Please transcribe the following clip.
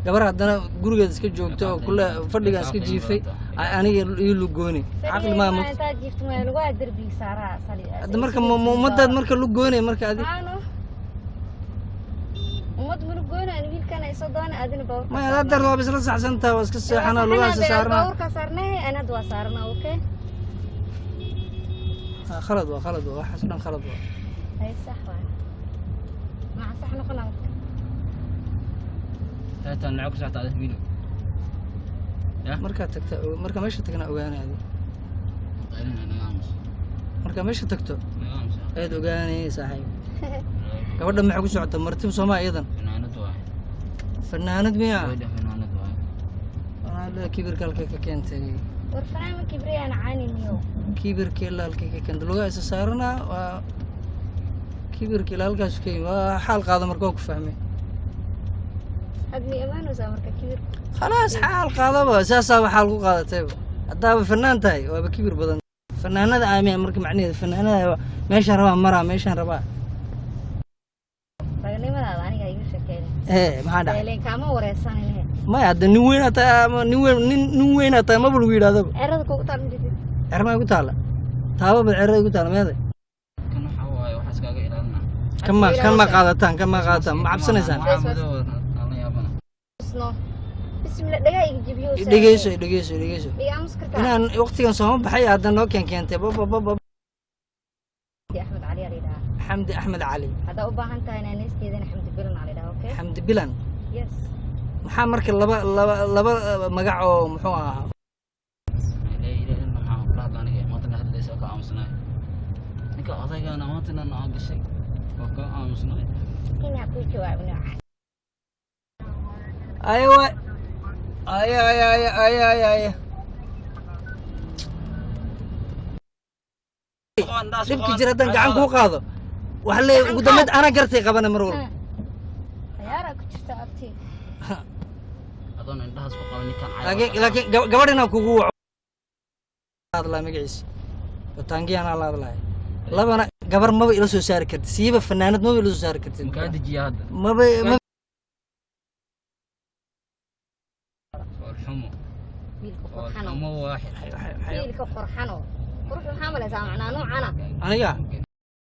Gabar haddana gurigeeda iska joogto oo kule fadhigan iska jiifay, aniga ii lugooni caqli maa Fadhiga intaa jiifto ma lugaha derbiga saaraa sali. Hadda marka ma ummadaad marka lugoonay marka adi Maano. Ummad ma lugoonay, wiilkan ay soo doona adina baabuurka. Maya, hadda waaba isla saxsantaha, waa iska seexanaa, lugaha isa saarnaa. Baabuurka saarnay, ana hadda waa saarnaa, okay? Ah, khalad waa, khalad waa, waxaas dhan khalad waa. Hay, sax waa. Maca sax noqonaa marka. Taataan lacag ku socota adig wiil. Ya? Markaad tagta, marka meesha tagna ogaanay adi. Qaylina naga aamus. Markaa meesha tagto Naga aamus. ayaad ogaanay saaxiib. Gabadha maxay ku socota? Martib soomaa iyadan? Fanaanad waay. Fanaanad miya? Gabadha fanaanad waay. Walaal, kibirka halkay ka keentay? War fanaan ma kibriyaan caaniniyo. Kibirka ilaa halkay ka keentay? Lugaha isa saaranaa waa kibirka ilaa halkaas ka yimi. Waa xaal qaado marka, waa ku fahmay. Had mi imaanaysaa marka kibirku. Khalaas, xaal qaadaba, saasaaba xaal ku qaadatayba. Haddaaba fanaan tahay, waaba kibir badan fanaanada aamiya. Marka macnaheedu fanaanada meeshaan rabaa maraa, meeshaan rabaa. Ragnimadaada aniga iga sheekeyn. Ee, maxaa dhacay? Ileen kaama wareysanine. Maya, hadda nin weynaa tahay ama nin weyn, nin weynaa tahay maba lagu yidhahdaba. Cerada kugu taal ma jirtid. Cermaa igu taalla? Taababa cerada igu taalla meeday? Kan waxa waaye waxaas kaaga ilaalina. Kan ma qaadataan, kan ma qaadataan, ma cabsanaysaan? Waxaa madow aan la yaabana. Isno. Bismillah, dhagaa iga jibiyo. Dhegeyso, dhegeyso, dhegeyso. Miga aamus kartaa? Inaan waqtigan sooma baxay hadda noo keentay baba baba. Axmed Cali aa la yidhahaa. Xamdi Axmed Cali. Haddaa u baahan tahay naaneysteedana Xamdi Bilan aa la yidhahaa, okay? Xamdi Bilan. Yes. Maxaa marka laba magac oo muxuu ahaa? Laa ilaaha illa, maxaa kula hadla aniga? Maanta la hadlaysa oo ka aamusnaay. Ninka odaygana maantana aan gashay oo ka aamusnaay. Inaa kuu jawaabo nooca. Aya waay, aya aya aya aya aya aya, dhibki jira haddaan gacan kuu qaado waxa leeyahay ugu dambeyd anaa gartay qabana mar walba. Ciyaaraa ku jirta abti. Adoon indhahaas ku qaban ninkan cay. Laakiin gabadh inaan kugu waco hadlaa magaciisa wataangiyanaa la hadlaaya labana gabar maba ila soo saari kartid, siiba fanaanad maba ila soo saari kartid. Makaa dejiya hadda. Maba ma. Foolxumo. Wiilka qurxano. Foolxumo waaxid. Wiilka qurxano. Qurux waxaa malaysaa macnaa noocana. Aniga.